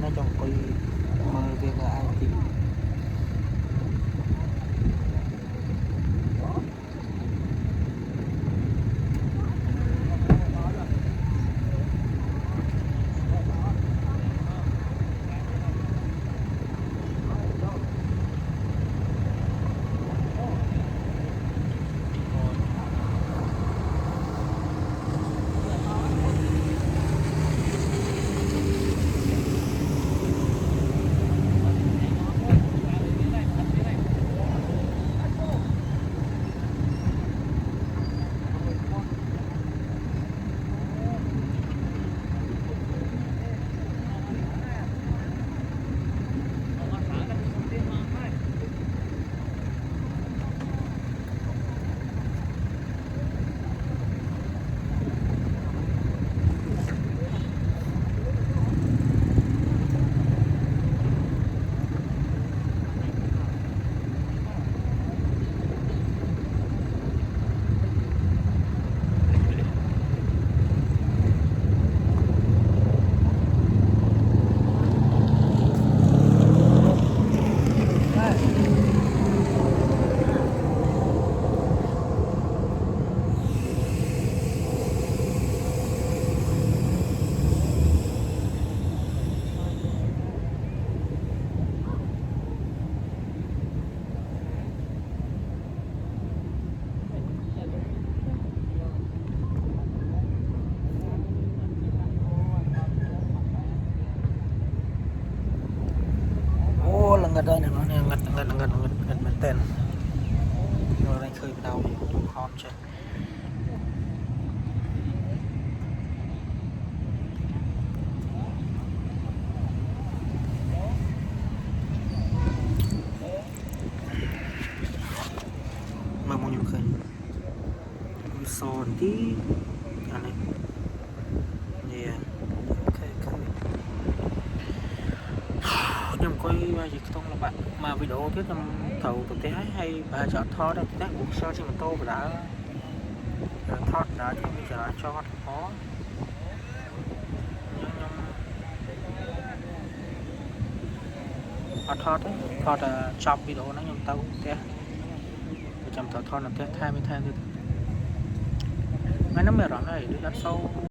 Nó trông coi mơ kia là ai tìm. Ồ, là ngặt đây này, nó này ngặt, ngặt, ngặt, ngặt, ngặtមែນແຕ່ນ. ເຮົາໄດ້ເຄີຍໄປເດົາຢູ່ ຄອມເຊັກ ເບິ່ງມັນຢູ່ເຄີຍ ມັນໂຊນທີ່ ອັນນີ້ Yeah. Okay, okay. ຍາມຂ້ອຍວ່າຊິຕ້ອງລະບາດມາວິດີໂອ ເທື່ອນຳເຖົ້າຕັ້ງແຕ່ໃຫ້ ໃຫ້ບາຈອດທອດໄດ້ແຕ່ບຸກເຊາຊິມາໂຕບໍ່ໄດ້ ເອີ ທອດໄດ້ທີ່ມີຈະລາຈອດພໍ ຍັງ ຍັງ ອາ ທອດ ທອດ ຈັບວິດີໂອນະ ຍັງເຕົ້າແຕ່ ປະຈຳເຕົ້າທອດນະ ແຕ່ ແທ້ ແທ້ ແທ້ ແທ້ ແທ້ ແທ້.